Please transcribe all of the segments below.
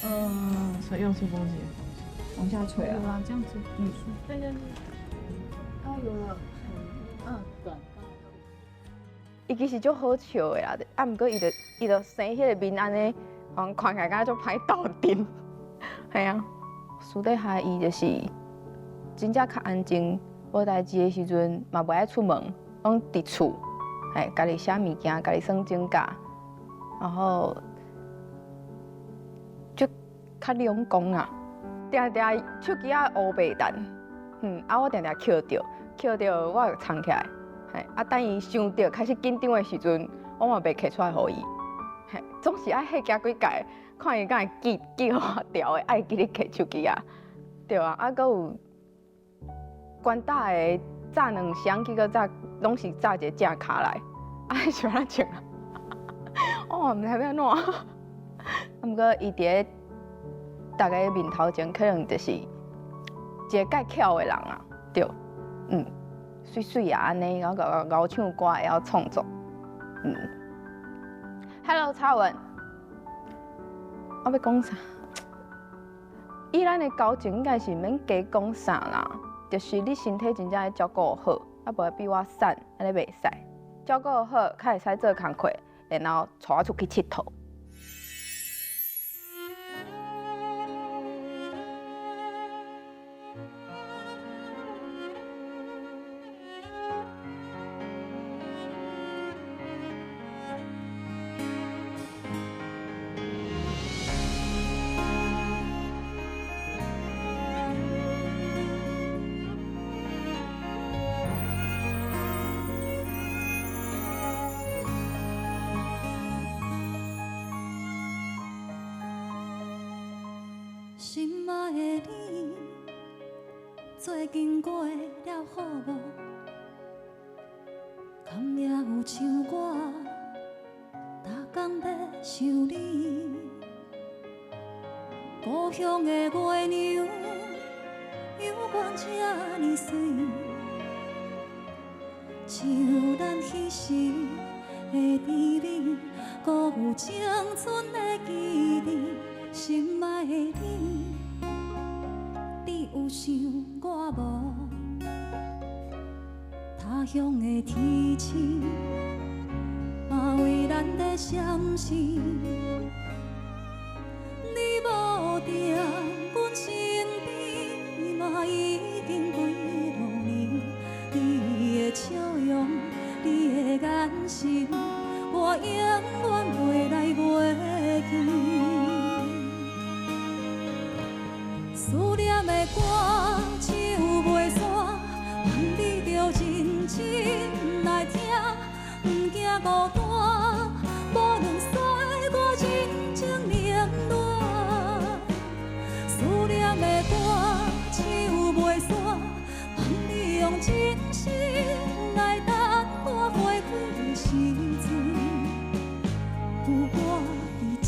嗯，所以用吹風機的方式往下垂啊。有啊，這樣子，嗯，對對對，哦，有了，嗯，對。伊其實足好笑的啦，啊，毋過伊就生彼个面按呢，看起來敢若足歹鬥陣，嘿啊。私底下伊就是真正較安靜，無代誌的時陣嘛袂愛出門，攏佇厝，嘿，家己寫物件，家己耍指甲，然後就較兩光啊，定定手機仔烏白彈，啊我定定抾著，抾著我就藏起來。嘿，啊，等伊想著開始緊張的時陣，我嘛袂摕出來予伊。嘿，總是愛彼行幾擺，看伊敢會記記予我牢的，愛記咧摕手機仔。對啊，啊，閣有關搭的炸兩箱，結果炸攏是炸一個正跤來，啊，是按怎穿啊？我嘛毋知欲按怎。啊，毋過伊佇咧逐家面頭前，可能就是一个蓋巧的人啊，對，嗯。媠媠啊，按呢，然後𠢕𠢕唱歌，會曉創作，嗯。Hello，查文，我欲講啥？以咱的交情，應該是毋免加講啥啦，就是你身體真正愛照顧好，啊無比我瘦，按呢袂使。照顧好，較會使做工課，然後帶我出去𨑨迌。心愛的你，最近過了好無？敢也有像我，逐工咧想你？故鄉的月娘，猶原這呢媠，像咱彼時的甜蜜，閣有青春的記憶。心愛的你，你有想我無？他鄉的天星，嘛為咱在閃閃。你無佇阮身邊，嘛已經幾落年。你的笑容，你的眼神，我永遠袂來袂記。思念的歌唱袂煞，望你著認真來聽，毋驚孤單，無論歲月真情冷暖。思念的歌唱袂煞，望你用真心來等我花開的時陣，有我佇這。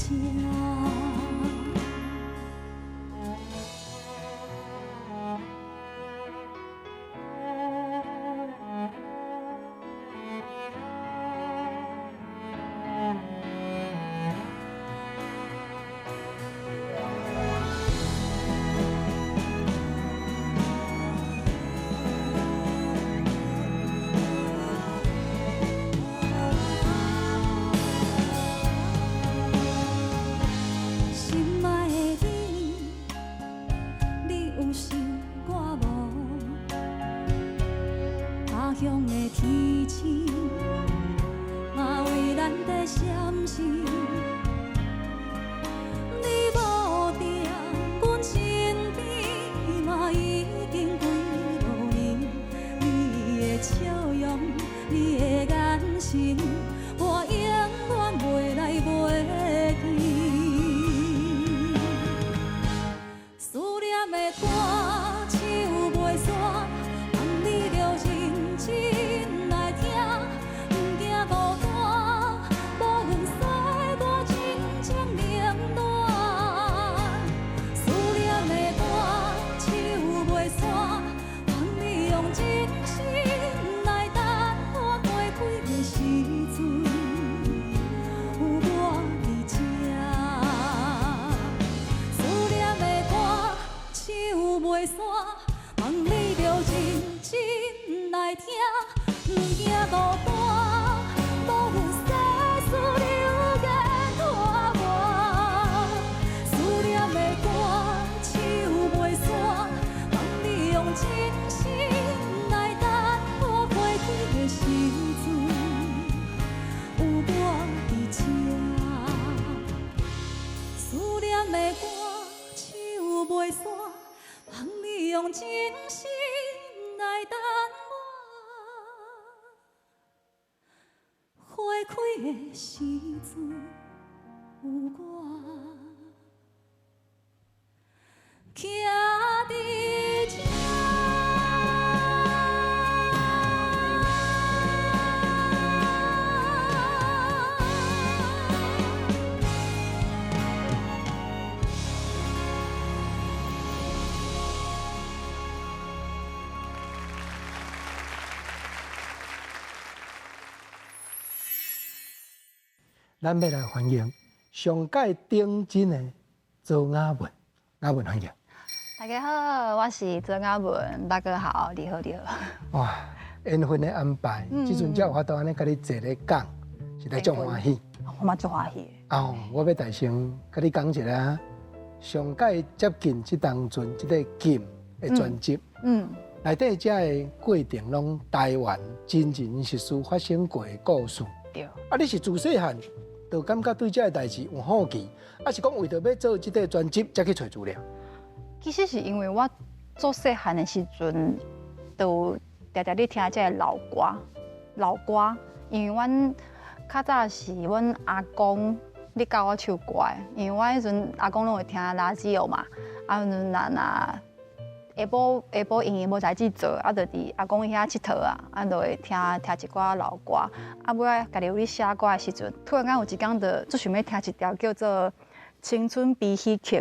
心愛的你，你有想我無？他鄉的天星，嘛為咱在閃閃。你無佇阮身邊，嘛已經幾落年。你的笑容，你的眼神，我永遠袂來袂記。思念的歌唱袂煞，望你著認真來聽，毋驚孤單，無論歲袂散，望你著認真來聽，毋驚孤單，無論世事流言拖磨，思念的歌唱袂散，望你用真心來等我花開的時陣，有我佇這。思念的歌唱袂散，望你用真心來等我。花開的時陣，有我徛佇這。咱欲來歡迎上屆頂真的周雅文，雅文歡迎。大家好，我是周雅文，大哥好，你好你好。哇，緣分的安排，這陣才有法度按呢共你坐咧講，實在足歡喜。我嘛足歡喜。哦，我欲大聲共你講一下，上屆接近這當陣這个禁的專輯，內底這个過程攏台灣真真實實發生過的故事。對。啊，你是自細漢就感覺對這个代誌有好奇，抑是講為著欲做這个專輯才去揣資料？其實是因為我做細漢的時陣，就有常常咧聽這个老歌，老歌，因為阮較早是阮阿公咧教我唱歌的，因為我彼陣阿公攏會聽垃圾哦嘛，啊，阮若下晡下晡閒閒無代誌做，啊，就佇阿公遐𨑨迌啊，啊，就會聽聽一寡老歌。啊，尾仔家己有咧寫歌的時陣，突然間有一工就足想欲聽一條叫做《青春悲喜曲》。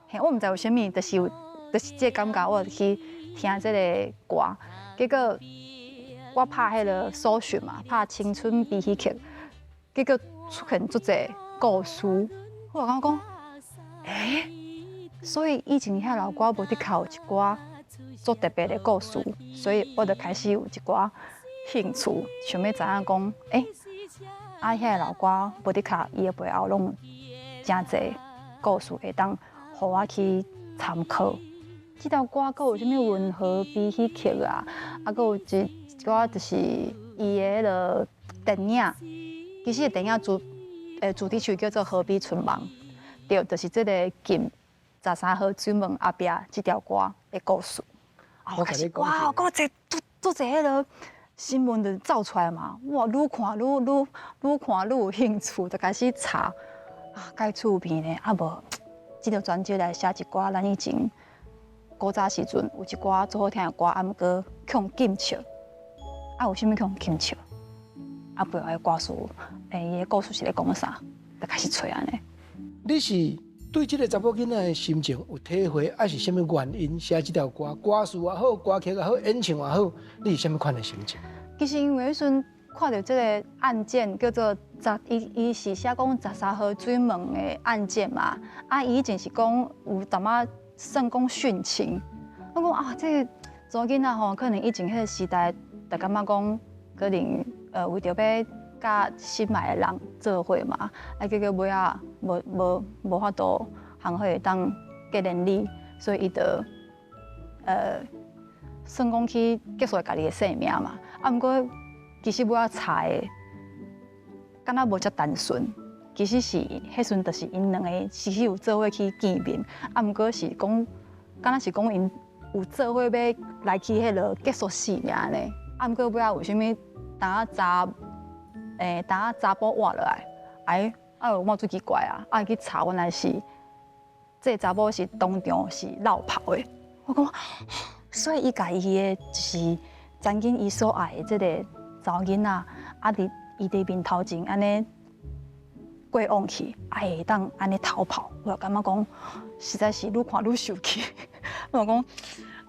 嘿，我毋知為啥物，就是有，就是這个感覺，我就去聽這个歌。結果我拍彼个搜尋嘛，拍《青春悲喜曲》，結果出現足濟故事。我就感覺講，欸，所以以前遐老歌無的確有一寡足特別的故事，所以我就開始有一寡興趣，想欲知影講，欸，啊，遐老歌無的確伊的背後攏有誠濟故事會當予我去參考。這條歌閣有啥物溫和悲喜曲啊？啊，閣有一寡就是伊的彼个電影，其實電影主題曲叫做《何必春夢》，對，就是這个禁13號水門後壁這條歌的故事。我共你講，哇，閣這足濟彼个新聞就走出來嘛，哇，愈看愈愈愈看愈有興趣，就開始查啊，蓋趣味呢，啊無，這條專輯來寫一寡咱以前古早時陣有一寡足好聽的歌，啊，毋過去予禁唱，啊，為啥物去予禁唱？啊，背後的歌詞，伊的故事是咧講啥？就開始揣按呢。你是對這个查某囡仔的心情有體會，抑是啥物原因寫這條歌？歌詞也好，歌曲也好，演唱也好，你是啥物款的心情？其實因為彼陣看著這个案件叫做十，伊是寫講13號水門的案件嘛，啊，伊以前是講有淡仔算講殉情，我講啊，這个查某囡仔吼，可能以前彼个時代就感覺講可能為著欲佮心愛的人做伙嘛，啊，結果尾仔無法度通好會當結連理，所以伊就算講去結束家己的生命嘛。啊，毋過其實尾仔查的，敢若無遮單純，其實是彼陣就是𪜶兩个其實有做伙去見面，啊，毋過是講敢若是講𪜶有做伙欲來去彼个結束生命呢。啊，毋過尾仔為啥物當仔查當仔查埔活落來，哎，啊有冇足奇怪啊？啊去查原來是這个查某是當場是落跑的。我講，所以伊共伊的就是曾經伊所愛的這个查某囡仔，啊佇伊佇面頭前按呢過往去，啊會當按呢逃跑，我就感覺講實在是愈看愈生氣。我講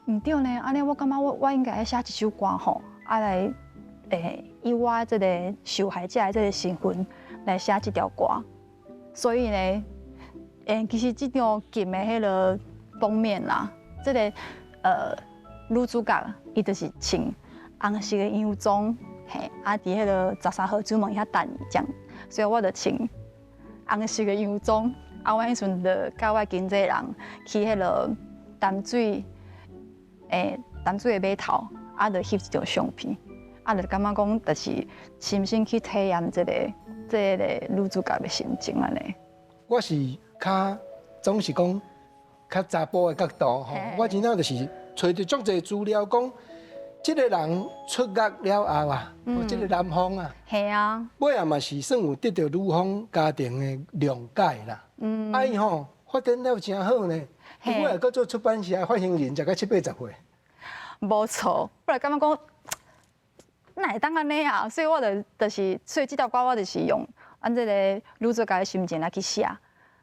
毋對呢，按呢我感覺我應該愛寫一首歌吼，啊來以我這个受害者的這个身份來寫這條歌。所以呢，其實這張禁的彼个封面啦，這个女主角伊就是穿紅色的洋裝，嘿，啊，佇彼个十三號水門遐等伊這樣，所以我就穿紅色的洋裝，啊，我彼陣就佮我經紀人去彼个淡水，淡水的碼頭，啊，就翕一張相片，啊，就感覺講就是親身去體驗這個女主角的心情按呢。我是較總是講較查埔的角度吼，我真正就是揣著足濟資料講，這个人出獄了後啊，這个男方啊，尾仔嘛是算有得著女方家庭的諒解啦。啊伊吼發展了誠好呢，尾仔閣做出版社發行人，食到七八十歲。無錯，本來感覺講，哪會當按呢啊？所以我就是，所以這條歌我就是用按這個女主角的心情來去寫。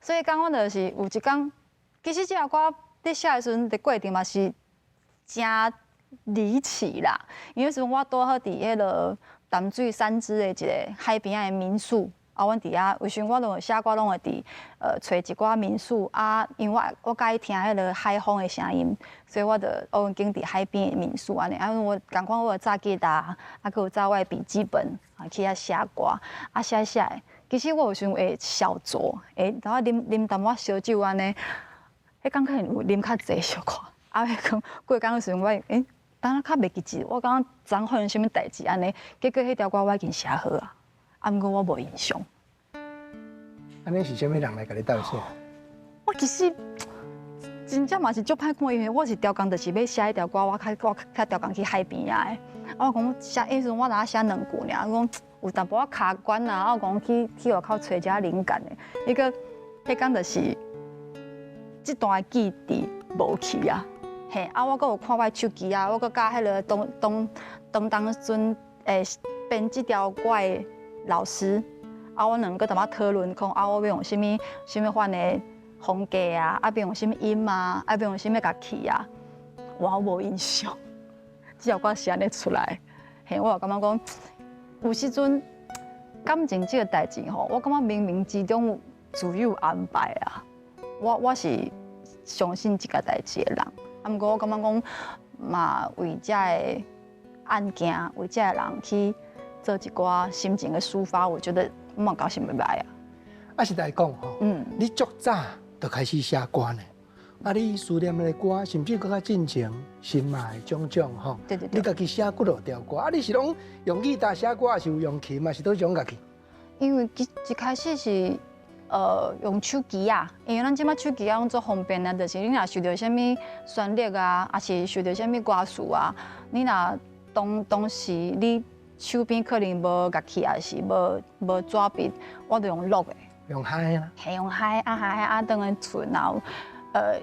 所以講，我就是有一工，其實這條歌佇寫的時陣，的過程嘛是誠離奇啦。因為彼時陣我拄好佇彼个淡水三芝的一个海邊仔的民宿，啊，阮佇遐有時陣我攏會寫歌，攏會佇揣一寡民宿啊，因為我佮意聽彼个海風的聲音，所以我就我經佇海邊的民宿按呢，啊，我仝款我有紮吉他，啊，閣有紮我的筆記本，啊，去遐寫歌，啊，寫寫的。其實我有時陣會小酌，會然後啉啉淡薄仔燒酒按呢，彼工可能有啉較濟小可，啊，彼講過工的時陣我會當較袂記得，我感覺昨昏發生啥物代誌按呢，結果彼條歌我已經寫好啊，啊，毋過我無印象。按呢是啥物人來共你鬥寫？我其實真正嘛是足歹看，因為我是刁工，就是欲寫彼條歌，我較刁工去海邊仔的。啊，我講寫，彼時陣我若寫兩句爾，我講有淡薄仔卡關啊，我講去外口揣一下靈感的。彼個彼工就是這段記憶無去啊。嘿，啊，我閣有看我的手機啊，我閣佮彼个當陣編這條歌的老師，啊，阮兩個淡薄仔討論講，啊，我欲用啥物啥物款的風格啊，啊，欲用啥物音啊，啊，欲用啥物樂器啊，我無印象。這條歌是按呢出來，嘿，我就感覺講，有時陣感情這個代誌吼，我感覺冥冥之中自有安排啊。我是相信這個代誌的人，啊，毋過我感覺講嘛，為這个案件，為這个人去做一寡心情的抒發，我覺得我嘛感覺是袂䆀啊。啊，實在講吼，你足早就開始寫歌呢。啊，你思念的歌，甚至閣較進前心愛的種種吼，你家己寫幾落條歌？啊，你是攏用吉他寫歌，抑是有用琴，抑是佗種樂器？因為一開始是用手機啊，因為咱這擺手機啊攏足方便啊，就是你若想著啥物旋律啊，抑是想著啥物歌詞啊，你若當時你手邊可能無樂器，抑是無紙筆，我就用錄的。用嗨啦。嘿，用嗨啊嗨啊，轉去厝，然後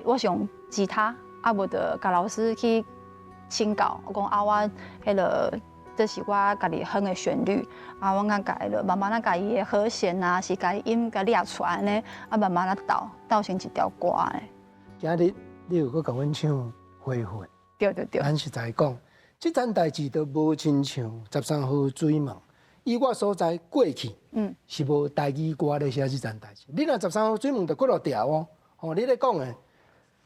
我是用吉他，啊無就共老師去請教，我講啊，我彼个這是我家己哼的旋律，啊，我共共彼个慢慢仔共伊的和弦啊，是共伊音共掠出來按呢，啊慢慢仔鬥成一條歌的。今日你有閣共阮唱《回魂》，對對對。咱實在講，這層代誌都無親像十三號水門，以我所知過去，是無台語歌咧寫這層代誌。你若十三號水門就幾落條哦，吼，你咧講的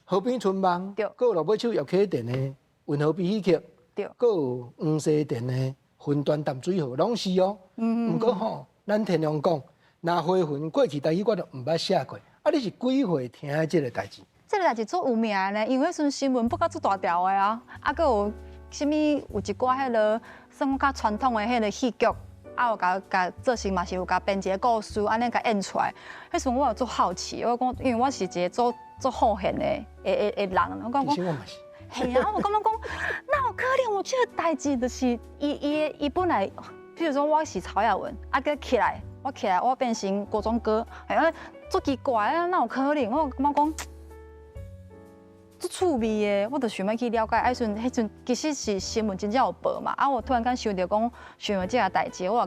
河邊春夢，閣有落尾首葉啟田的《運河悲喜曲》，閣有黃西田的《雲端淡水河》，攏是哦。毋過吼，咱天良講，若回魂過去台語歌都毋捌寫過。啊，你是幾歲聽的這個代誌？這個代誌足有名的呢，因為彼陣新聞報甲足大條的啊，啊，閣有啥物有一寡彼个算較傳統的彼个戲劇，啊，有共共做成嘛是有共編一個故事，按呢共演出來。彼時陣我有足好奇，我講，因為我是一個足好閒的人，我講講，嘿啊，我感覺講，哪有可能有這個代誌？就是伊本來，譬如說我是曹雅雯，啊，閣起來，我起來，我變成國中哥，哎呀，足奇怪啊，哪有可能？我感覺講，足趣味的，我就想欲去了解。啊，彼陣其實是新聞真正有報嘛。啊，我突然間想著講，想著這個代誌，我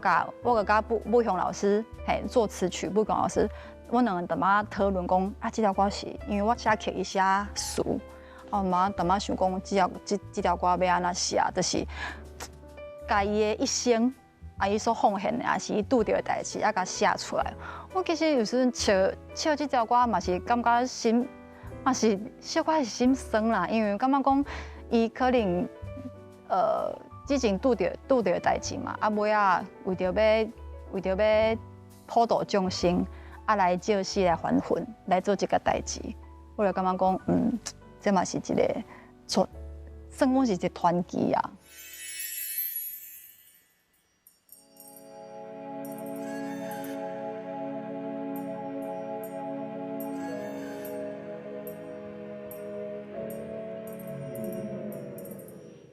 就共武雄老師，嘿，作詞曲武雄老師，阮兩个淡薄仔討論講，啊，這條歌是因為我寫曲，伊寫詞，啊，嘛淡薄仔想講，這條歌欲按怎寫，就是共伊的一生，啊，伊所奉獻的，抑是伊拄著的代誌，啊，共寫出來。我其實有時陣唱唱這條歌嘛是感覺心。嘛是小可是心酸啦，因為感覺講伊可能之前拄著代誌嘛，啊尾仔為著欲普度眾生，啊來借死來還魂，來做這個代誌。我就感覺講，這嘛是一個傳，算講是一個傳奇啊。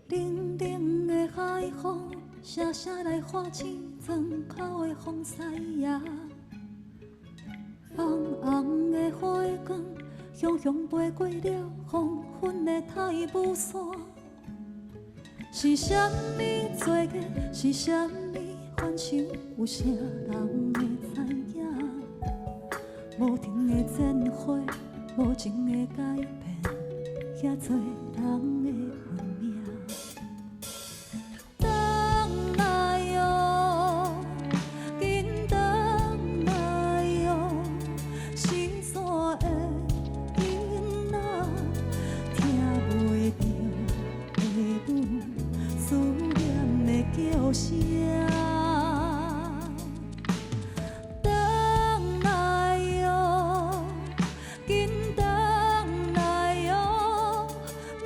冷冷的海風，聲聲來喚醒庄口的風狮爺。紅紅的火光，雄雄飛過了黃昏的太武山。是啥物罪過？是啥物反常？有啥人會知影？無停的戰火，無情的改變，遐濟人的運命。轉來喲，緊轉來喲，心山的囡仔，聽袂著父母思念的叫聲。轉來喲，緊轉來喲，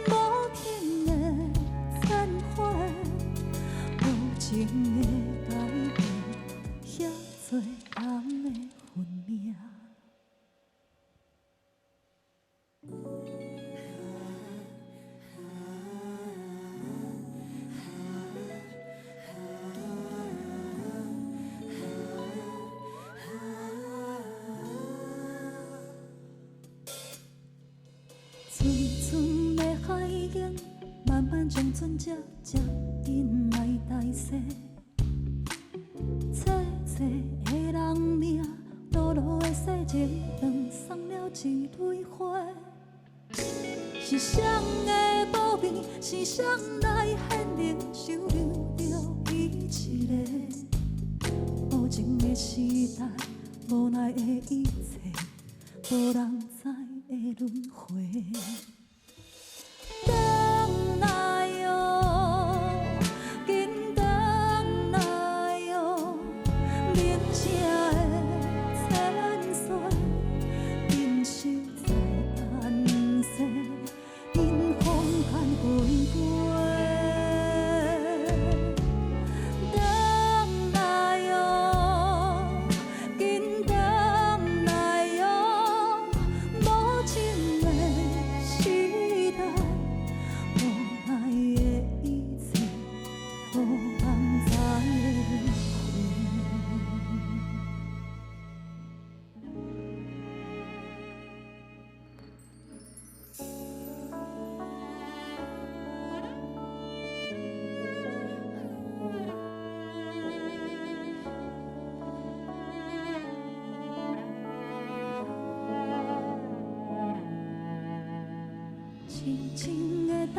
無停的戰火，無情的改變，遐濟人的運命。阵阵的海湧，慢慢將船隻接引來大西。冊冊的人名，落落的世情，斷送了一蕊花。是誰的保庇？是誰來顯靈，收留著伊一個？無情的時代，無奈的一切，無人知的輪迴。轉來喲，緊轉來喲，眠城的千歲，人生在人世，因風間奔飞。转来喲，紧转来喲，无情的时代，无奈的一切，无人知的轮迴。深深的等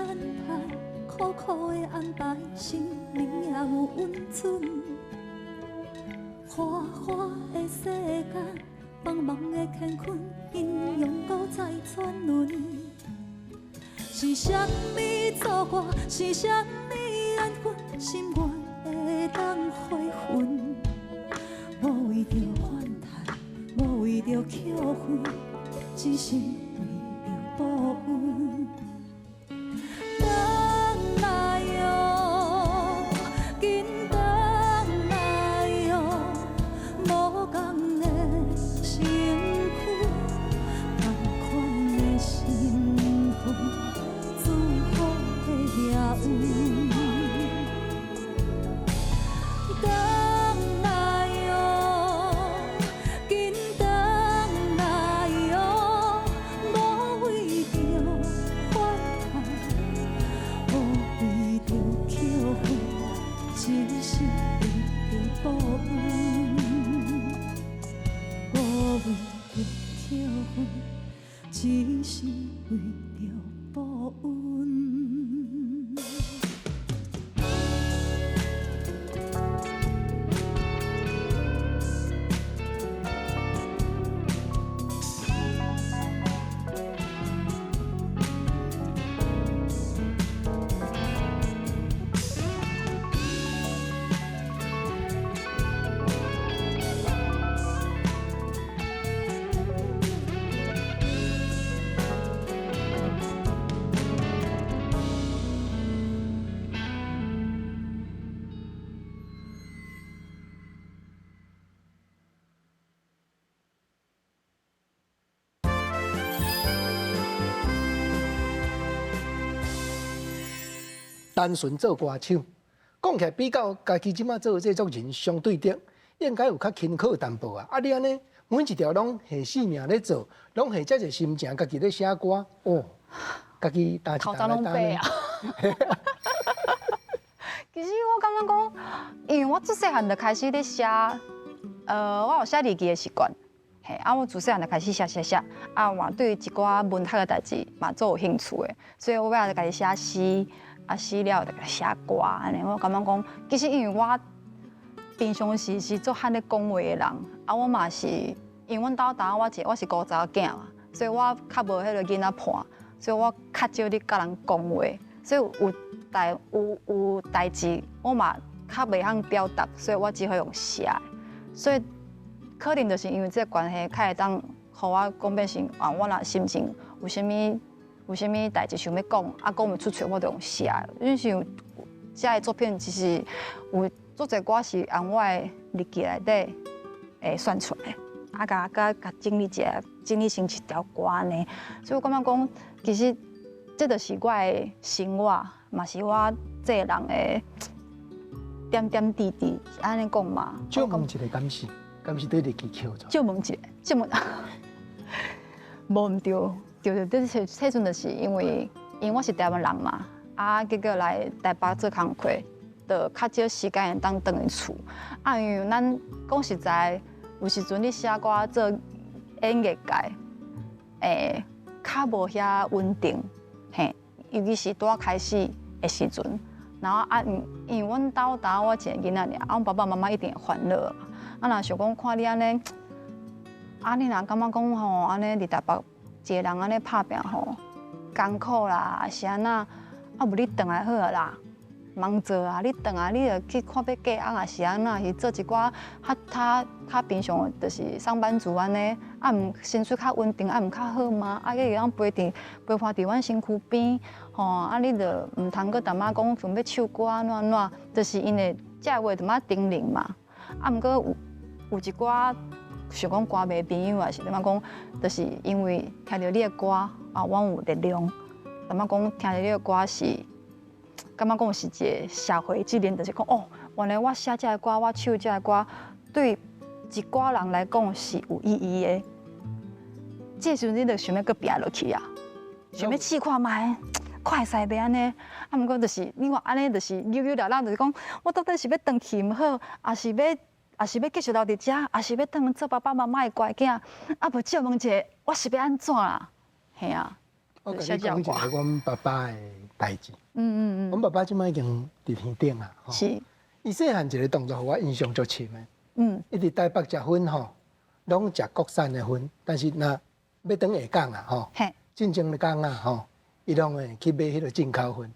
待，苦苦的安排，生命也有温存。花花的世间，茫茫的乾坤，阴阳搁再转轮。是啥物造化？是啥物缘分？心愿会当回魂。无为著反弹，无为著扣分，只是为著报恩。转来喲，紧转来喲，无仝的身躯，仝款的身份，祝福的命运。转来喲，紧转来喲，无單純做歌手，講起來比較家己這馬做製作人相對的，應該有較輕巧淡薄啊。啊，你按呢每一條攏下性命咧做，攏下遮濟心情，家己咧寫歌，哦，家己擔一擔來擔。其實我感覺講，因為我自細漢就開始咧寫，我有寫日記的習慣，嘿，啊，我自細漢就開始寫寫寫，啊，嘛對一寡文學的代誌嘛足有興趣的，所以我尾仔就開始寫詩，啊，詩了就開始寫歌，按呢，我感覺講，其實因為我平常時是足罕咧講話的人，啊，我嘛是，因為阮兜當我一個我是孤查某囝嘛，所以我較無彼個囡仔伴，所以我較少咧佮人講話，所以有代有有代誌，我嘛較袂曉表達，所以我只好用寫的。所以可能就是因為這個關係，較會當予我講變成啊，我若心情有啥物有啥物代誌想欲講，啊講袂出喙，我就用寫的。因為像這个作品，其實有足濟歌是按我的日記內底會選出來，啊，共共共整理一下，整理成一條歌按呢。所以我感覺講，其實這就是我的生活，嘛是我這個人的點點滴滴，是按呢講嘛。借問一下，敢是敢是佇日記抾出？借問一下，借問，無毋對，對對對，彼陣就是因為因為我是台灣人嘛，啊，結果來台北做工課，就較少時間會當轉去厝。啊，因為咱講實在，有時陣你寫歌做演藝界，會較無遐穩定，嘿，尤其是拄仔開始的時陣。然後啊，因為阮兜當我一个囡仔爾，啊，阮爸爸媽媽一定會煩惱。啊，若想講看你按呢，啊，你若感覺講吼，按呢佇台北一个人按呢拍拚吼，艱苦啦，是按怎？啊，無你轉來好啊啦，茫做啊！你轉來，你就去看欲嫁翁，抑是按怎？是做一寡較較較平常，就是上班族按呢，啊，毋薪水較穩定，啊，毋較好嗎？啊，閣會當陪佇陪伴佇阮身軀邊，吼，啊，你就毋通閣淡薄講想欲唱歌按怎按怎，就是𪜶會這个話淡薄叮嚀嘛。啊，毋過有有一寡想講歌迷朋友，也是點仔講，就是因為聽著你的歌，啊，阮有力量。感覺講聽著你的歌是，感覺講是一個社會責任，就是講哦，原來我寫這个歌，我唱這个歌，對一寡人來講是有意義的。這時陣你就想欲閣拚落去啊，想欲試看覓，看會使袂按呢？啊，毋過就是你看按呢，就是扭扭捏捏，就是講我到底是欲轉去毋好，抑是欲繼續留佇遮，抑是欲轉去做爸爸媽媽的乖囝？啊，無借問一下，我是欲按怎啦？嘿啊。我共你講一个阮爸爸的代誌。阮爸爸這擺已經佇天頂啊。伊細漢一个動作，予我印象足深的。伊佇台北食薰吼，攏食國產的薰，但是若欲轉下港啊吼，進前的工啊吼，伊攏會去買彼个進口薰，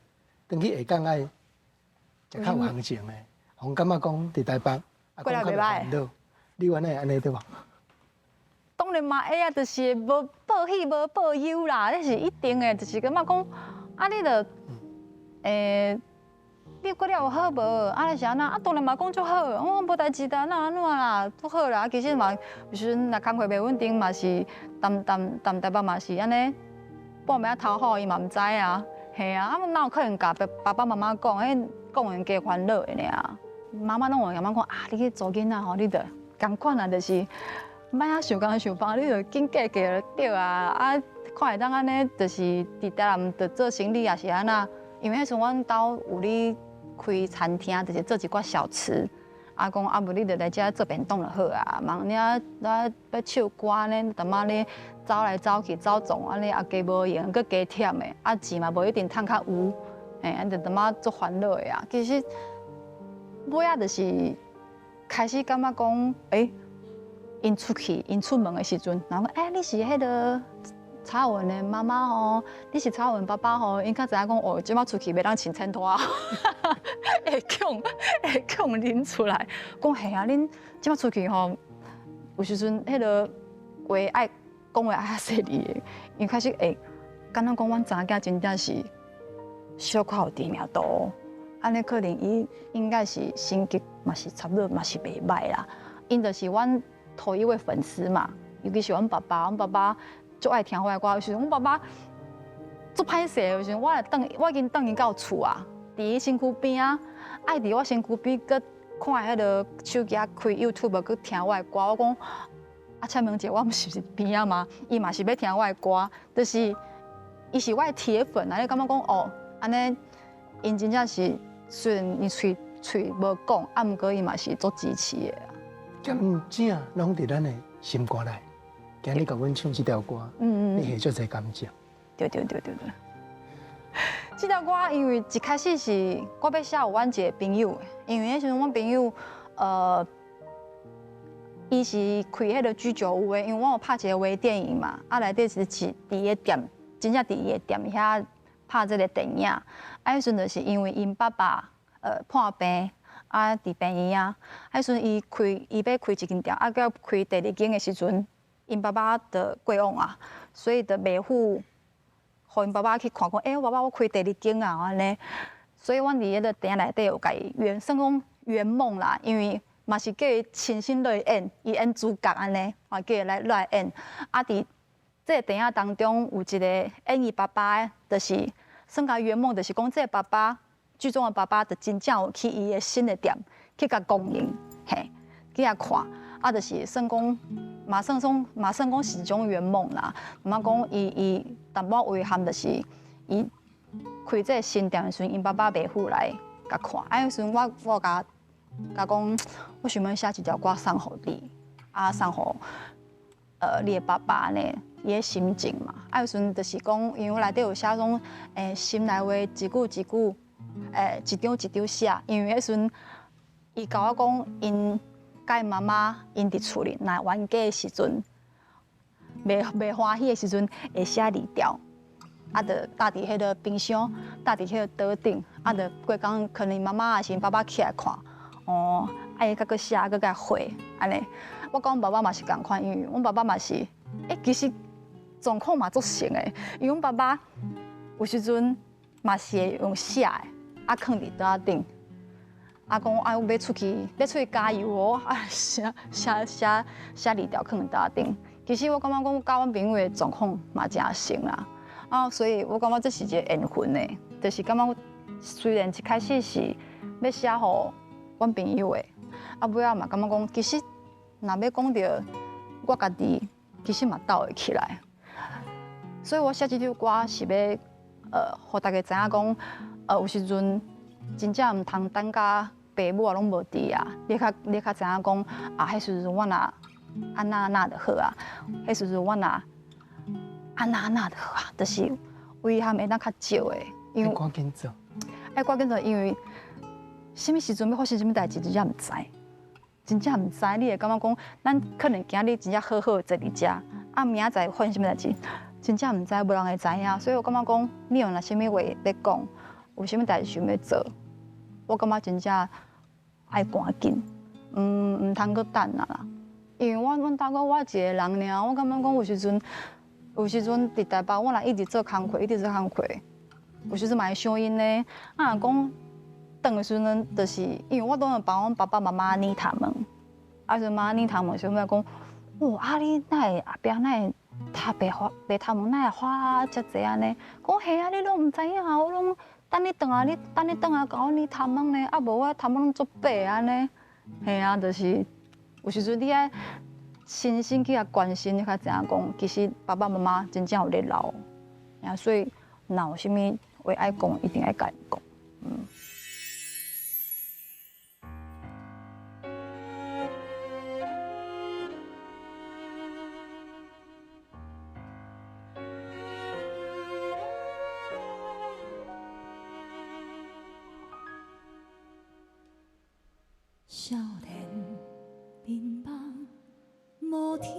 轉去下港愛食較有行情的，予感覺講佇台北啊，過來袂歹。你原來會按呢對無？當然嘛會啊，就是無報喜無報憂啦，這是一定的，就是感覺講啊，你著你過了有好無？啊，是按怎？啊，當然嘛講足好，我無代誌的，哪按怎啦，足好啦。其實嘛，有時陣若工課袂穩定，嘛是踮踮踮台北嘛是按呢，半暝仔頭雨伊嘛毋知啊，嘿啊，啊哪有可能共爸爸媽媽講？彼講完加煩惱的爾。媽媽攏會感覺講啊，你去做囡仔吼，你著仝款啊，就是莫遐想工想放，你著緊嫁嫁就對啊。啊，看會當按呢，就是佇台南著做生理，抑是按怎？因為彼時陣阮兜有咧開餐廳，就是做一寡小吃。啊，講啊，無你著來遮做便當就好啊。茫你啊，欲唱歌呢，淡仔咧走來走去走總按呢，也加無閒，閣加忝的，啊錢嘛無一定趁較有，嘿，啊就淡仔足煩惱的啊。其實尾仔就是開始感覺講，欸，𪜶出去，𪜶出門的時陣，人講，欸，你是彼个蔡文的媽媽吼，你是蔡文爸爸吼，𪜶較知影講，哦，這擺出去袂當穿千拖，會強認出來，講嘿啊，恁這擺出去吼，有時陣彼个話愛講話愛較細膩的，因開始會敢若講阮查某囝真正是小可有知名度，按呢可能伊應該是成績嘛是差不多嘛是袂䆀啦，𪜶就是阮頭一位粉絲嘛，尤其是阮爸爸，阮爸爸足愛聽我的歌，有時陣阮爸爸足歹勢，有時陣我來轉，我已經轉伊到厝啊，伫伊身躯边啊，爱伫我身躯边，阁看彼个手机啊，开 YouTube 阁听我的歌。我讲啊，请问一下，我毋是伫边仔吗？伊嘛是欲听我的歌，就是伊是我的铁粉啊！你感觉讲哦，按呢，𪜶真正是虽然伊喙喙无讲，啊，毋过伊嘛是足支持的啊。感情拢伫咱的心肝内。今日共阮唱这条歌，你下足济感情。对对对对对。这条歌因为一开始是我欲写予阮一个朋友的，因为彼时阵阮朋友，伊是开彼个居酒屋的，因为阮有拍一个微电影嘛，啊内底是伫伊的店，真正伫伊的店遐拍这个电影。啊，彼时阵就是因为𪜶爸爸破病，啊伫病院啊，彼时阵伊开伊欲开一间店，啊佮开第二间的时阵，𪜶爸爸就过往啊，所以就袂赴。予𪜶爸爸去看讲，欸，我爸爸我开第二间啊，按呢，所以阮伫彼个电影内底有共伊圆，算讲圆梦啦，因为嘛是叫伊亲身落去演，伊演主角按呢，嘛叫伊来演。啊，伫这个电影当中有一个演伊爸爸的，就是算共圆梦，就是讲这个爸爸剧中的爸爸，就真正有去伊的新的店去共光临，嘿，去遐看，啊，就是算讲。嘛算讲，嘛算讲是一种圆梦啦。嘛讲伊伊淡薄遗憾，就是伊开这个新店的时阵，𪜶爸爸袂赴来共看。啊，彼时阵我我共共讲，我想欲写一条歌送予你，啊送予你的爸爸呢，伊的心情嘛。啊，彼时阵就是讲，因为我内底有写讲，心内话一句一句，一张一张写。因为彼时阵伊共我讲，𪜶共𪜶妈妈𪜶伫厝里，若冤家的时阵，袂欢喜的时阵，会写字条，啊，就搭伫彼个冰箱，搭伫彼个桌顶，啊，就过工可能妈妈抑是爸爸起来看，哦，啊，伊阁阁写，阁共回，按呢。我讲爸爸嘛是仝款，因为阮爸爸嘛是，欸，其实状况嘛足像的，因为阮爸爸有时阵嘛是会用写的，啊，囥伫桌仔顶。啊，讲啊，我欲出去，欲出去加油哦！啊，写写写写字条囥伫桌仔顶。其实我感觉讲，佮阮朋友的状况嘛诚像啦。啊，所以我感觉这是一个缘分呢，就是感觉虽然一开始是欲写予阮朋友的，啊，尾仔嘛感觉讲，其实若欲讲著我家己，其实嘛斗会起来。所以我写这首歌是欲，予大家知影讲，有时阵真正毋通等甲爸母啊拢无伫啊，你较知影讲啊，彼时阵我若按怎按怎就好啊，彼时阵我若按怎按怎就好啊，就是遗憾会当较少的。因为赶紧做，爱赶紧做，因为啥物时阵欲发生啥物代志，真正毋知，真正毋知。你会感觉讲，咱可能今日真正好好坐伫遮，啊，明仔载发生啥物代志，真正毋知，无人会知影。所以我感觉讲，你有若啥物话欲讲，有啥物代志想欲做，我感觉真正爱赶紧，毋通阁等啊啦。因为阮大哥我一个人尔，我感觉讲有时阵，有时阵伫台北，我若一直做工课，一直做工课，有时阵嘛会想𪜶呢。啊，若讲转的时阵，就是因为我拢会帮阮爸爸妈妈捏头毛，啊，时阵妈捏头毛时阵讲，哦，啊你哪会后壁哪会头白发白头毛哪会发遮济按呢？讲嘿啊，你拢毋知影，我拢等你转来，你等你转来共我捏头毛呢，啊无我头毛拢足白按呢。嘿啊，就是有时阵你爱亲身去共关心，你较知影讲，其实爸爸妈妈真正有咧老，啊，所以若有啥物话爱讲，一定爱共𪜶讲，。少年眠梦，无天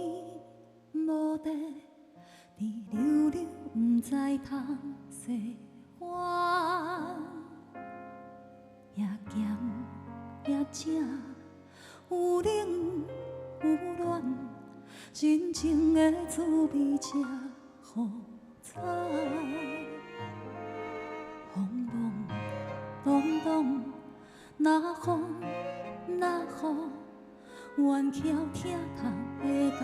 无地，滴溜溜毋知通西还。也咸也正，有冷有暖，真情的滋味才予惨。风茫荡荡，若风若雨，冤巧疼痛的感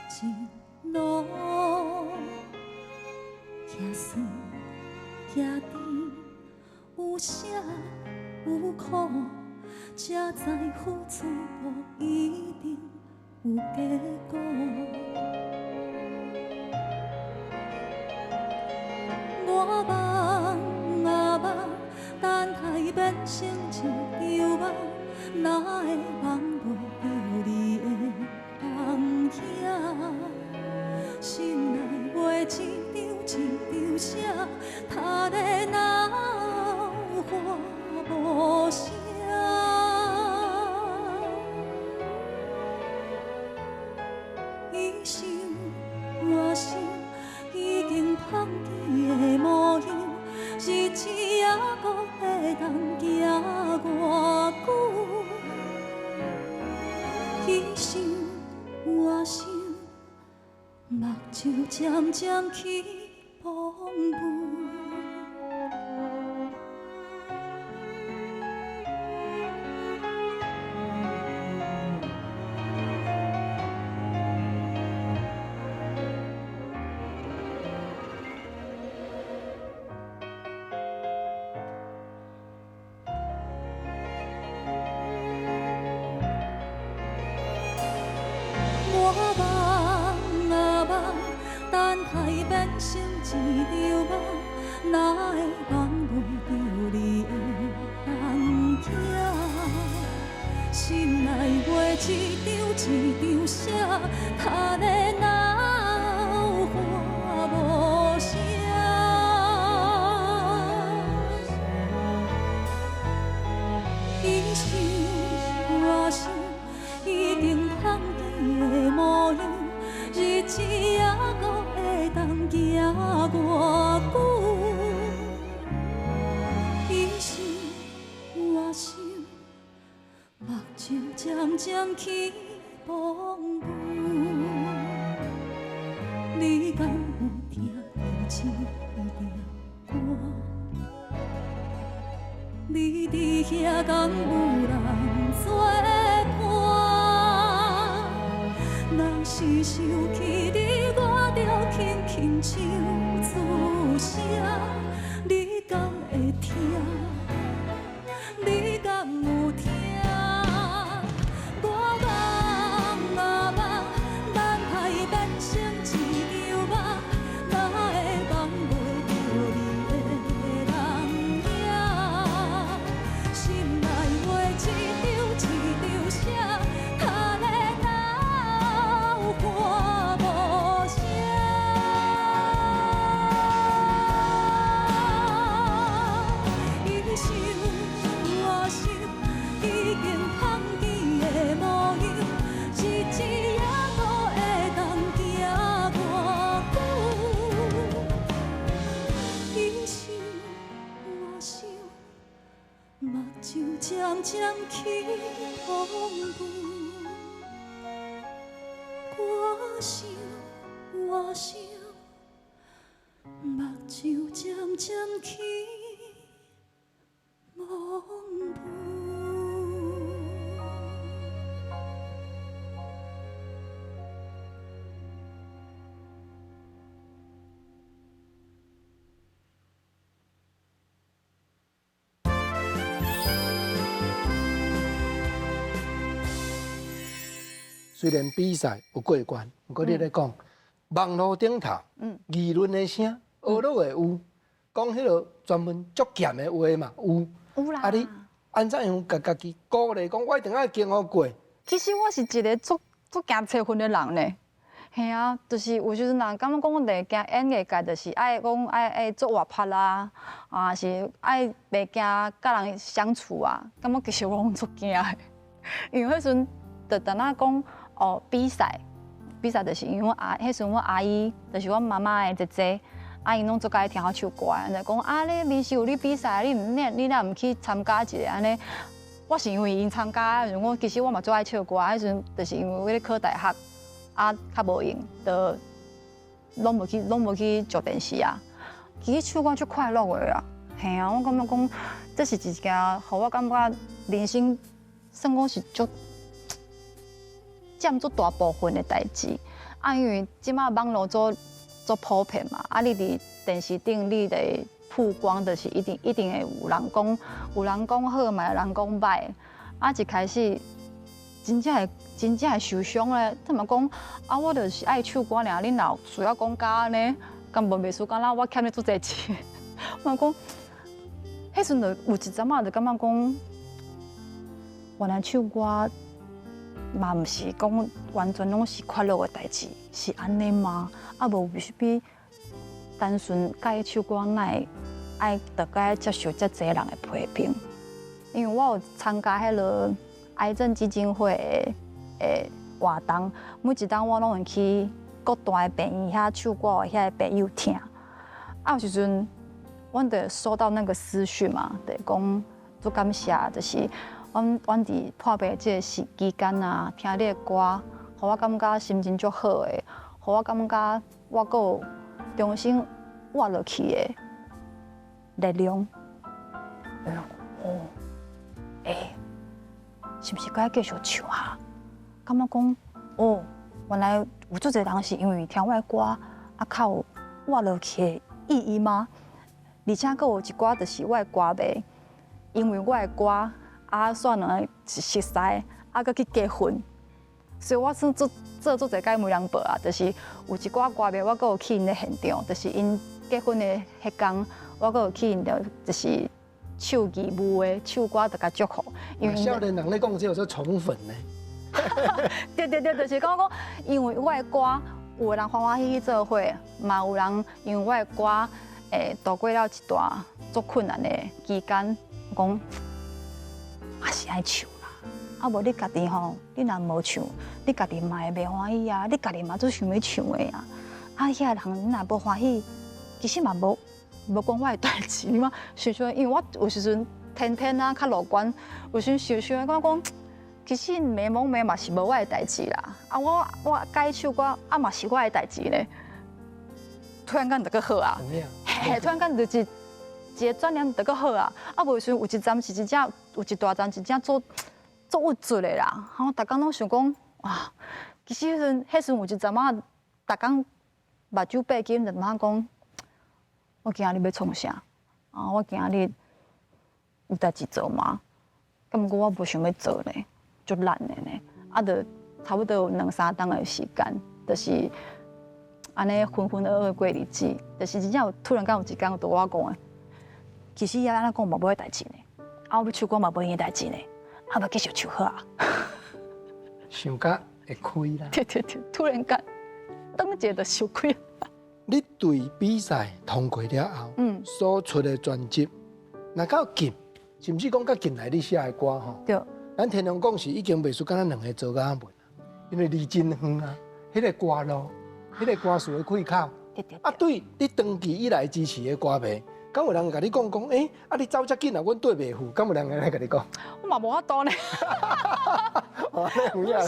情路，遐酸遐甜，有有舍有苦，才知付出无一定有结果。我梦啊梦，等待变成一场梦，哪会梦袂著你的人影？心内话一张一张写，读咧闹喊无声。伊想我想，已经芳去的模样，日子犹阁会当行偌久？彼想我想，目睭渐渐起滂浡。我梦啊梦，等待变成一场梦，哪会梦袂著你的人影？心内话一张一张写，读咧闹喊无声。彼想我想，已经芳去的模样，日子犹阁会当行偌久？彼想我想，目睭渐渐起滂浡。你敢有听著这条歌？你伫遐敢有人作伴？若是想起你，我就轻轻唱出声，你敢会听？你敢有听？我梦啊梦，等待变成一场梦，哪会梦袂著你的人影？心内话一张一张写，读咧闹喊无声。彼想我想，已经芳去的模样，日子犹阁会当行偌久？彼想我想，目睭渐渐起滂浡。我想我想，目睭渐渐起滂浡。虽然比赛有过关，毋过你咧讲，网路顶头，议论的声，学乐的有，讲彼个专门足咸的话嘛有。有啦。啊，你按怎样共家己鼓励，讲我一定爱经予过？其实我是一个足足惊吹粉的人呢。嘿啊，就是有时阵人感觉讲我袂惊演艺界，就是爱讲爱爱足活泼啦，啊是爱袂惊佮人相处啊，感觉其实我拢足惊的，因为彼时阵就等仔讲哦比赛，比赛就是因为我阿，彼时阵我阿姨就是阮妈妈的姐姐，啊𪜶拢足佮意听我唱歌的，就讲啊你面试有咧比赛，你毋你你若毋去参加一下按呢？我是因为𪜶参加，时阵我其实我嘛足爱唱歌，彼时阵就是因为我咧考大学。啊，较无闲，就拢无去，拢无去上电视啊。其实唱歌足快乐的啦，嘿啊，我感觉讲这是一件，予我感觉人生算讲是足占足大部分的代志。啊，因为这摆网路足足普遍嘛，啊，你伫电视顶，你会曝光，就是一定一定會有人講，有人講好嘛，有人講歹。啊，一開始真正會真正會受傷咧。他嘛講啊，我就是愛唱歌爾，恁若有需要講甲按呢，敢無袂輸敢若我欠你足濟錢。我講，彼陣就有一陣仔就感覺講，原來唱歌嘛毋是講完全攏是快樂的代誌，是按呢嗎？啊，無必須單純佮意唱歌，哪會愛著該接受遮濟人的批評？因為我有參加彼个癌症基金會的活動，每一冬我攏會去各大的病院遐唱歌，予遐个朋友聽。啊，有時陣，阮就收到那個私訊嘛，就講足感謝，就是阮佇破病這個時期間啊，聽你的歌，予我感覺心情足好的，予我感覺我閣有重新活落去的力量。哦，欸，是毋是該繼續唱啊？感覺講，哦，原來有足濟人是因為聽我的歌，啊，較有活落去的意義嗎？而且閣有一寡就是我的歌迷，因為我的歌啊，煞兩个熟似，啊，閣去結婚，所以我算做做足濟擺媒人婆啊，就是有一寡歌迷，我閣有去𪜶的現場，就是𪜶結婚的彼工，我閣有去𪜶的，就是唱義務的唱歌，就共祝福。因為少年人咧講這叫做寵粉呢。對對對，就是講講，因為我的歌，有的人歡歡喜喜做伙，嘛有人因為我的歌，會度過了一段足困難的期間，講嘛是愛唱啦。啊無你家己吼，你若無唱，你家己嘛會袂歡喜啊。你家己嘛足想欲唱的啊。啊，遐個人你若無歡喜，其實嘛無無關我的代誌。你嘛想想，因為我有時陣天天啊較樂觀，有時想想感覺講，其實迷茫迷嘛是無我的代誌啦。啊，我改唱歌啊嘛是我的代誌呢。突然間就閣好啊！嘿，突然間就是一個轉念就閣好啊！啊，無時有一陣是真正有一大陣真正做做鬱卒的啦。然後逐工攏想講，哇，其實彼陣彼陣有一陣仔，逐工目睭閉緊就問講，我今仔日欲創啥？啊，我今仔日有代誌做嗎？毋過我無想欲做呢，足懶的呢。啊，就差不多有兩三冬的時間，就是按呢渾渾噩噩過日子，就是真正有突然間有一工對我講的，其實伊按呢講嘛無彼代誌呢，啊，我欲唱歌嘛無𪜶的代誌呢，啊，欲繼續唱好啊。想甲會開啦。對對對，突然間，當一下就想開。你對比賽通過了後，所出的專輯，若到近，甚至講較近來你寫的歌吼，咱天龍講是已經袂輸敢若兩个做甲文，因為離真遠啊，彼個歌路，彼個歌詞的開口，啊，對你長期以來支持的歌迷，敢有人共你講講，欸，啊你走遮緊啊，阮綴袂赴，敢有人來共你講？我嘛無法度呢。不是啊，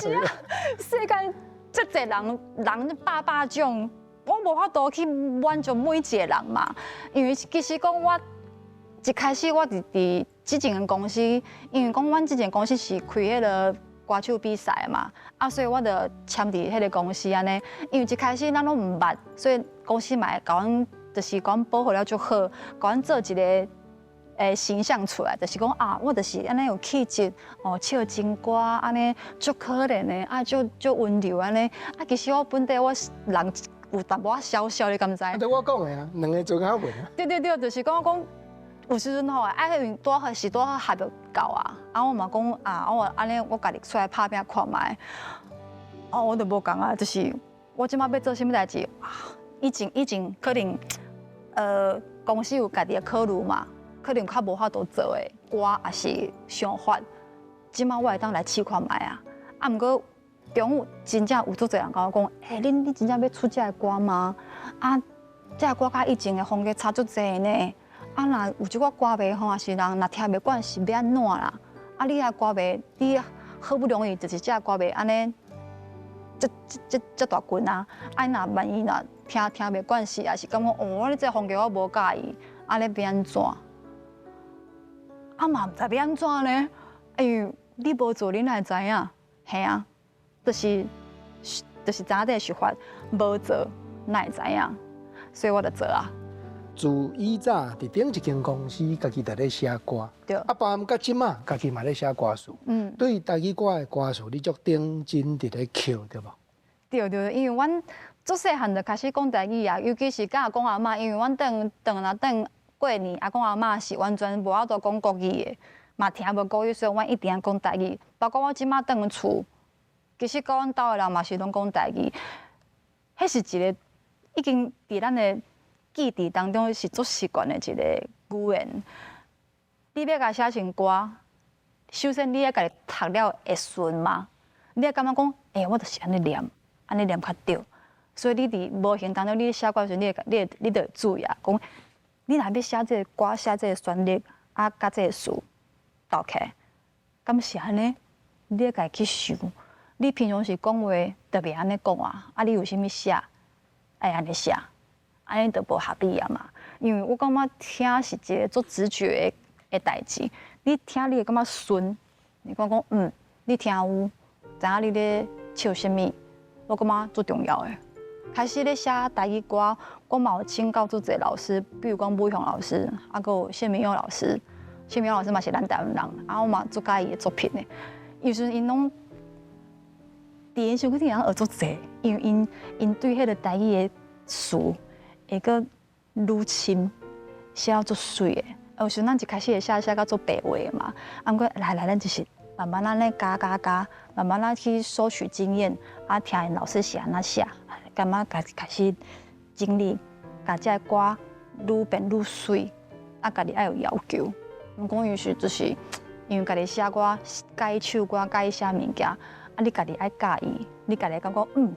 世間遮濟人，人百百種，我無法度去滿足每一個人嘛。因為其實講我一開始我佇佇這間公司，因為講阮這間公司是開彼个歌手比賽嘛，啊，所以我就簽佇彼个公司按呢。因為一開始咱攏毋捌，所以公司嘛會共阮，就是共阮保護了足好，共阮做一個形象出來，就是講啊，我就是按呢有氣質，哦，唱情歌按呢足可憐的，啊，足足溫柔按呢。啊，其實我本底我人有淡薄仔痟痟，你敢知？啊，對我講的啊，兩个做較穩啊。對對對，就是講講有時陣吼，啊，因為拄好是拄好合約到啊，啊，我嘛講啊，我按呢我家己出來拍拚看覓，哦，我就無仝啊，就是我這馬欲做啥物代誌，啊，以前可能，公司有家己的考慮嘛。可能較無法度做的歌，抑是想法，這馬我會當來試看覓啊。啊，毋過中有真正有足濟人共我講，欸，你真正欲出這个歌嗎？啊，這个歌佮以前的風格差足濟呢。啊，若有一寡歌迷吼，抑是人若聽袂慣，是欲按怎啦？啊，你遐歌迷，你好不容易就是這个歌迷按呢，遮遮遮遮大群啊，啊，若萬一若聽聽袂慣勢，抑是感覺哦，你這個風格我無佮意，按呢欲按怎？啊嘛毋知欲按怎呢？因為你無做，你哪會知影？嘿啊，就是知影這个想法，無做哪會知影？所以我就做啊。自以早佇頂一間公司，家己佇咧寫歌，啊，包含到這馬，家己嘛咧寫歌詞。對台語歌的歌詞，你足認真佇咧抾，對無？對對，因為阮自細漢就開始講台語啊，尤其是佮阿公阿嬤，因為阮轉轉來轉過年，阿公阿嬤是完全無法度講國語的，嘛聽無國語，所以阮一定愛講台語。包括我這馬轉厝，其實佮阮兜的人嘛是攏講台語。彼是一個已經佇咱的記憶當中是足習慣的一個語言。你欲共寫成歌，首先你愛家己讀了會順嘛？你會感覺講，欸，我就是按呢念，按呢念較對。所以你佇無形當中，你寫歌時，你會你會你就會注意啊，講你若欲寫這個歌，寫這個旋律，啊，佮這個詞鬥起來，敢是按呢？你愛家己去想。你平常時講話就袂按呢講啊，啊，你有啥物寫，愛按呢寫，按呢就無合理啊嘛。因為我感覺聽是一個足直覺的代誌，你聽你會感覺順，你感覺講嗯，你聽有，知影你咧唱啥物，我感覺足重要的。開始咧寫台語歌，我嘛有請教足濟老師，比如講武雄老師，啊，閣有謝明勇老師，謝明勇老師嘛是咱台灣人，啊，我嘛足佮意伊的作品的。有時陣𪜶攏佇𪜶身軀頂會當學足濟，因為𪜶對彼個台語的詞會閣愈深，寫到足媠的。有時陣咱一開始會寫寫甲足白話的嘛，啊，毋過來來，咱就是慢慢按呢加加加，慢慢仔去收取經驗，啊，聽𪜶老師是按怎寫，感覺家己開始整理，共這个歌愈變愈媠，啊，家己愛有要求。毋過有時就是因為家己寫歌、佮意唱歌、佮意寫物件，啊，你家己愛佮意，你家己感覺嗯，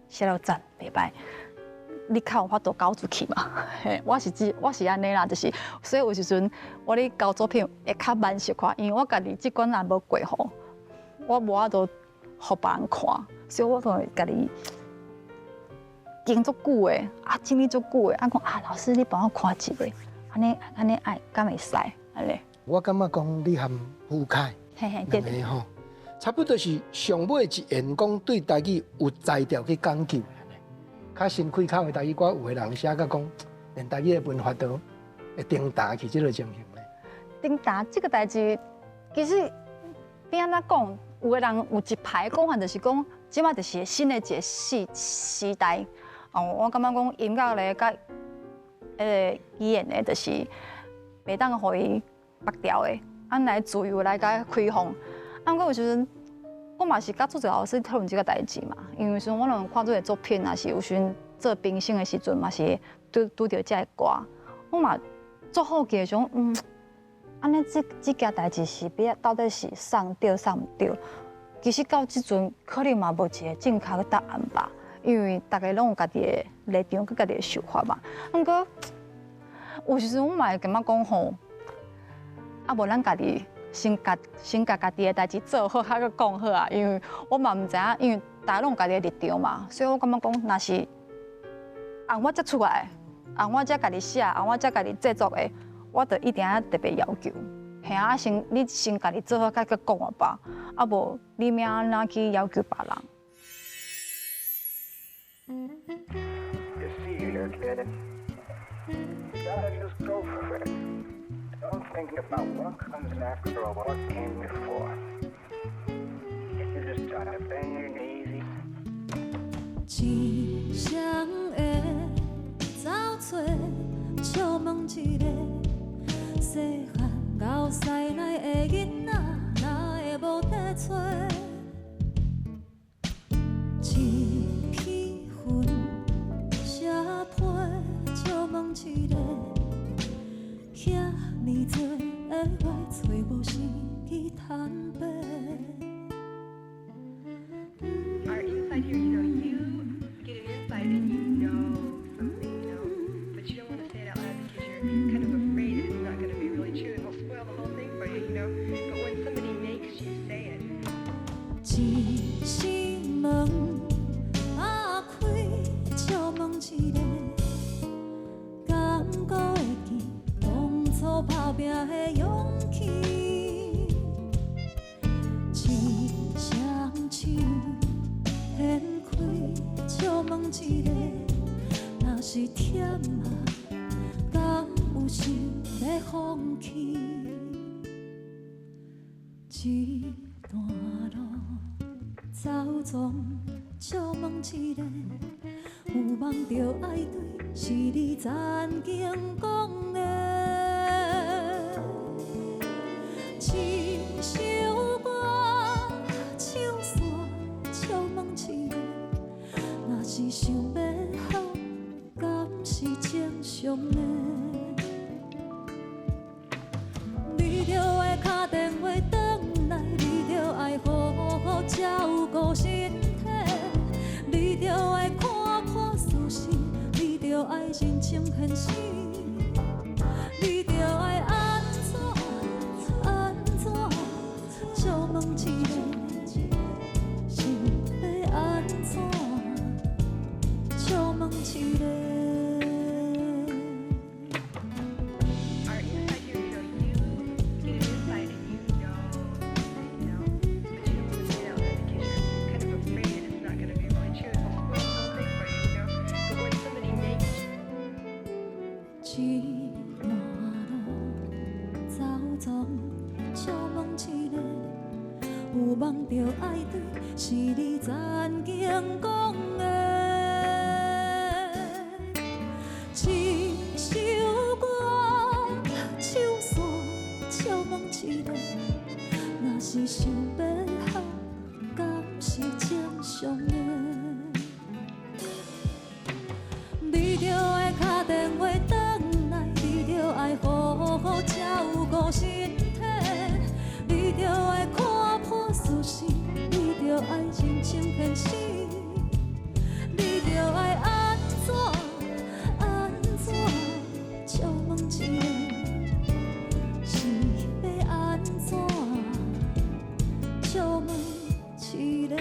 寫了讚，袂䆀。你較有法度交出去嘛？嘿，我是指我是按呢啦，就是所以有時陣我咧交作品會較慢小可，因為我家己這關若無過吼，我無法度予別人看，所以我都會家己經足久的，啊，整理足久的，啊，講啊，老師你幫我看一下，按呢按呢愛敢會使按呢？我感覺講你和胡凱嘿嘿，對。兩个吼，差不多是上尾一緣講對台語有才調去講究。較新開口的台語歌，有的人寫甲講，連台語的文法都會叮噠去這个情形咧。叮噠這个代誌，其實欲按怎講，有的人有一派講法，就是講，這馬就是新的一個時代。哦，我感覺講音樂咧，佮彼个語言咧，就是袂當予伊縛掉的，按來自由來共開放。啊，毋過有時陣，我嘛是佮足濟老師討論這个代誌嘛，因為有時陣我攏看這个作品，也是有時陣做評審的時陣，嘛是拄著這个歌，我嘛足好奇的想，嗯，按呢這件代誌是欲到底是送對送毋對？其實到這陣可能嘛無一個正確的答案吧，因為逐家攏有家己的立場佮家己的想法嘛。毋過有時陣我嘛會感覺講吼，啊無咱家己先共家己的代誌做好，較閣講好啊。因為我嘛毋知影，因為大家攏有家己的立場嘛，所以我感覺講，若是按我才出來，按我才家己寫，按我才家己製作的，我就一定愛特別要求。嘿啊，先你先家己做好，較閣講啊吧，啊無你欲按怎去要求別人？ You see here, kid. You gotta just go for it. Don't think about what comes next or what came before. You just gotta bend your knees. 一双会走揣，借问一个，细汉𠢕师奶的囡仔，哪会無得揣？一片云写批，借問一个，遐爾濟的話，揣無時機坦白。 Our insight here, you get an insight and you know something, but you don't want to say it out loud because you're kind of afraid that it's not going to be really true and they'll spoil the whole thing for you. But when somebody makes you say it, 一扇門仔開，借問一个，敢閣會記當初拍拚的勇氣？一雙手掀開，借問一个，若是忝啊，想欲放弃。这段路走总借问一个，有梦就爱追，是你曾经讲的。这首歌唱煞，借问一个，若是想欲好，敢是正常的？你著爱敲电话转来，你著爱好好照顾身体，你著爱看破事实，你著爱认清现实，你著爱按怎按怎，借问一个，想欲按怎，借问一个。 Our inside here, you get an insight and you know something, but you don't want to say it out loud because you're kind of afraid that it's not going to be really true and they'll spoil the whole thing for you, you know. But when somebody makes 这段路走总借问一个，有梦就爱追，是你曾经讲的。这首歌唱煞，借问一个，若是想欲好，敢是正常的？你著爱敲电话转来，你著爱好好照顾身体，你著爱看破事实，你著爱认清现实，你著爱按怎按怎，借问一个，是欲按怎，借问一个。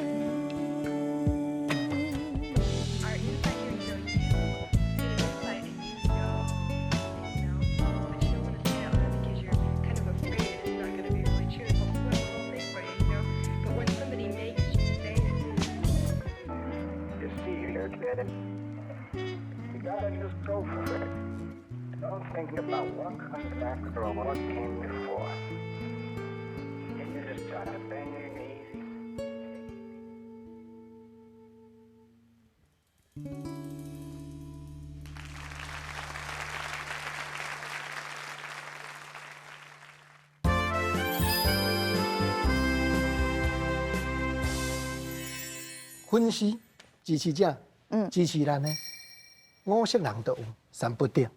our inside here, you get an insight and you know something, but you don't want to say it out loud because you're kind of afraid that it's not going to be really true and they'll spoil the whole thing for you, you know. But when somebody makes you say it, You see, you're kidding. You gotta just go for it. Don't think about what comes after or what came before. You just gotta bend your knees. 粉丝、支持者、支持咱呢，五色人都有，三不定。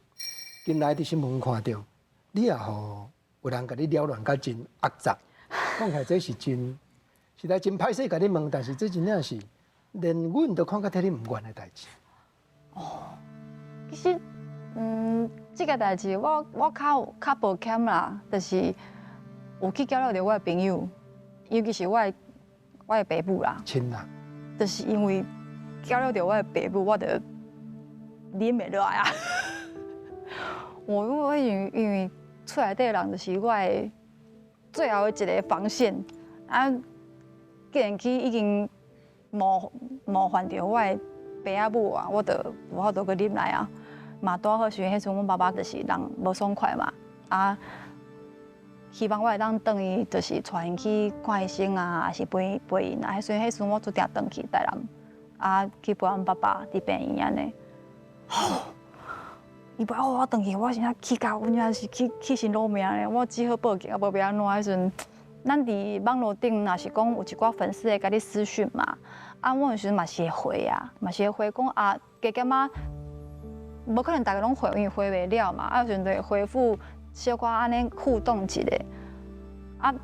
近来伫新闻看著，你也予有人共你撩乱甲真恶杂，讲起来这是真，实在真歹势共你问，但是这真正是连阮都看甲替你毋愿的代志。其实，这个代志我较抱歉啦，就是有去搅扰著我的朋友，尤其是我的爸母啦。亲人。就是因为搅扰著我的爸母，我就忍袂落来啊。我因为厝内底人就是我的最后的一个防线啊，既然去已经冒犯著我的爸仔母啊，我就无法度阁忍来啊。嘛拄好时阵，彼阵阮爸爸就是人无爽快嘛，啊，希望我会当转去，就是带𪜶去看医生啊，还是陪陪𪜶啊。彼阵我拄定转去台南，啊，去陪阮爸爸伫病院按呢。吼，伊陪我转去，我真正气甲，阮遮是气死老命咧。我只好报警，啊，无欲按怎。彼阵，咱伫网路顶，若是讲有一寡粉丝会共你私讯嘛，啊，我有时阵嘛是会回啊，嘛是会回讲啊，加减仔，无可能逐个拢回，因为回袂了嘛。啊，有时阵就会回复小可按呢互动一下，啊，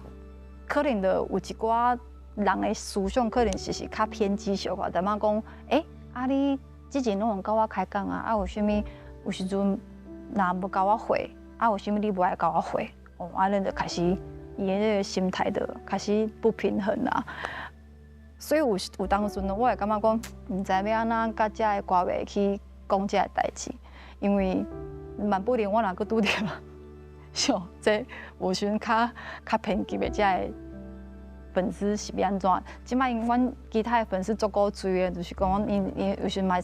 可能就有一寡人的思想可能是较偏激小可，淡薄讲，欸，啊你之前拢有佮我开讲啊，啊为啥物有时阵若无共我回，啊为啥物你无爱共我回？哦，啊咱就开始伊的那个心态就开始不平衡啦。所以有当阵我会感觉讲，毋知欲按怎佮遮的歌迷去讲这个代志，因为万不能我若阁拄著像这有时阵较偏激的遮个粉丝是欲按怎？这摆因阮其他的粉丝足古锥的，就是讲𪜶有时嘛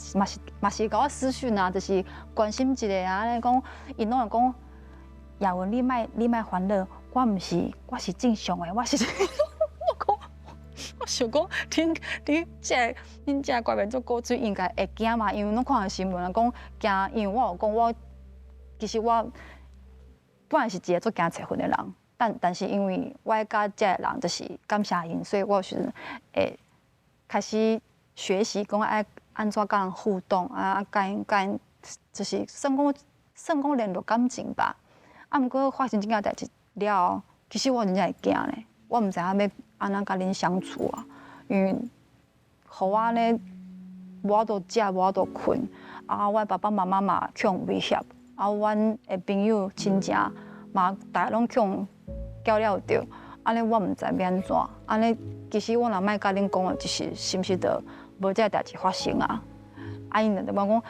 是共我私讯啊，就是关心一下啊，按呢讲，𪜶拢会讲，雅文，你莫你莫烦恼，我毋是，我是正常的，我是。我講，我想講，恁恁這恁這歌迷做古錐應該會驚嘛，因為攏看新聞啊，講驚，因為我有講我其實我本來是一個足驚找份的人，但是因為我愛佮這个人就是感謝𪜶，所以我有時陣會開始學習講愛按怎佮人互動啊，佮𪜶佮𪜶就是算講聯絡感情吧。啊，毋過發生這件代誌了後，其實我真正會驚咧，我毋知影欲按怎佮恁相處啊，因為予我按呢無法度食，無法度睏，啊，我爸爸媽媽嘛去予威脅，啊，阮的朋友親情嘛，逐个攏去予攪了著，按呢我毋知欲按怎，按呢其實我若莫佮恁講的，就是是毋是就無這个代誌發生啊？啊，𪜶就對我講，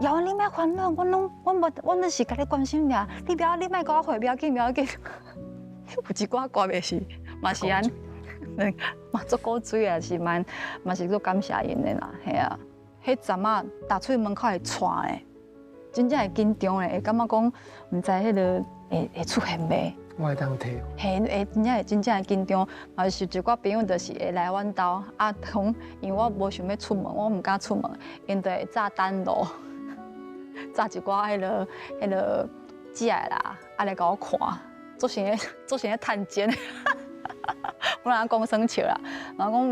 瑤你莫煩惱，阮攏阮無，阮只是共你關心爾，你不要，你莫共我回，不要緊，不要緊。有一寡歌迷是嘛是按呢，嘛足古錐啊，是蠻嘛是足感謝𪜶的啦，嘿啊。彼陣仔踏出門口會喘的，真正會緊張的，會感覺講毋知彼个會出現袂。我會當體嘿，會真正會真正會緊張，嘛是一寡朋友就是會來阮兜，啊，講因為我無想欲出門，我毋敢出門，𪜶就會炸單爐，炸一寡彼个食的啦，啊來共我看，做成咧做成咧探監，本來講耍笑啦，然後講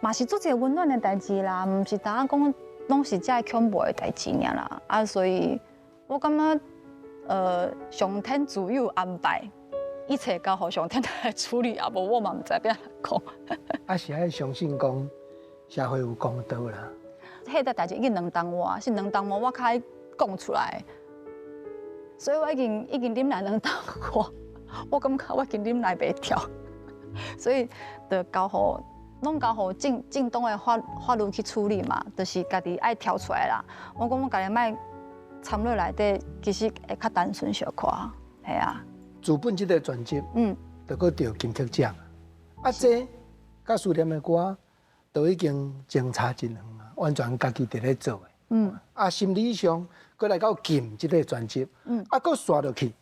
嘛是做一个溫暖的代誌啦，毋是單講攏是遮恐怖的代誌爾啦，啊，所以我感覺。上天自有安排，一切交予上天來處理，啊無我嘛毋知欲按怎講。啊，是愛相信講社會有公道啦。彼个代誌已經2冬外，是2冬外我較愛講出來，所以我已經忍耐2冬外，我感覺我已經忍耐袂牢，所以就交予攏交予正當的法律去處理嘛，就是家己愛跳出來啦。我講我家己莫參落內底，其實會較單純小可，係啊。自本這個專輯，就閣得金曲獎，啊，這佮思念的歌都已經相差真遠啊，完全家己佇咧做的。啊，心理上閣來到禁這個專輯，啊，閣紲落去，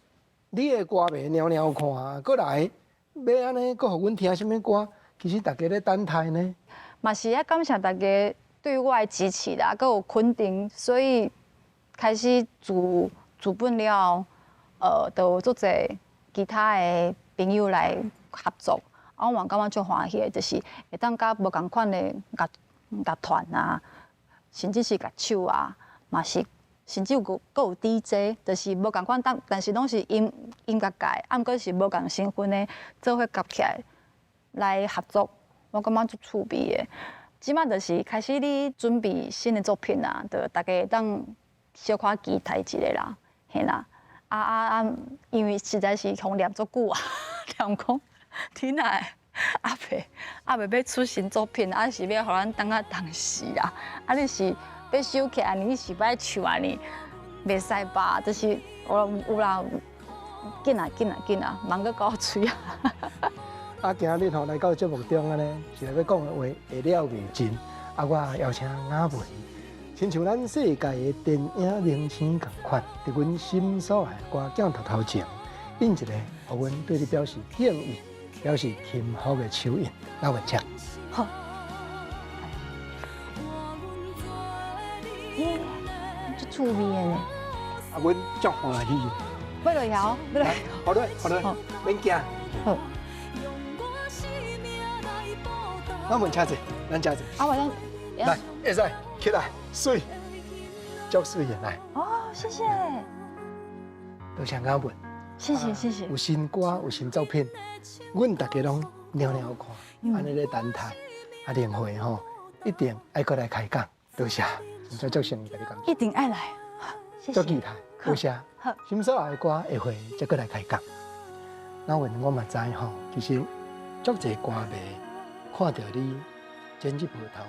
你的歌迷蹺蹺看，閣來欲按呢，閣予阮聽啥物歌？其實大家咧等待呢。嘛是愛感謝大家對我的支持啦，閣有肯定，所以。開始自本了後，就有足濟其他的朋友來合作，啊，我嘛感覺足歡喜的，就是會當佮無仝款的樂團啊，甚至是樂手啊，嘛是甚至有閣有 DJ，就是無仝款，但是攏是音樂界，啊，毋過是無仝身份的，做伙夾起來來合作，我感覺足趣味的。這馬就是開始咧準備新的作品啊，就大家會當小可期待一下啦，嘿啦，啊啊啊！因為實在是予念足久啊，念講你若會猶未欲出新作品，啊是欲予咱等啊當時啊？啊你是欲收起來，你是欲愛唱啊？呢袂使吧？就是有啦，緊啊緊啊緊啊，忙閣夠喙啊！啊，今日吼來到節目中按呢，是來欲講的話會了未盡。啊，我邀請雅文，親像咱世界的電影明星仝款，佇阮心所愛的歌鏡頭頭前，印一个，予阮對你表示敬意，表示钦服的手印。雅文請。好。耶，足趣味的呢。啊，阮足歡喜。欲落去，欲落。好嘞，好嘞，免驚。好。咱們請坐，咱請坐。啊，我先。來，會使起來，媠，足媠的來。哦，謝謝。多謝雅文。謝謝謝謝。有新歌，有新作品，阮大家攏蹺蹺看，按呢咧等待。啊，聯會吼，一定愛閣來開講。多謝，真正足誠意共你講。一定愛來，謝謝。足期待，多謝。好。心所愛的歌下回再閣來開講。那阮我嘛知吼，其實足濟歌迷看著你剪這葡萄。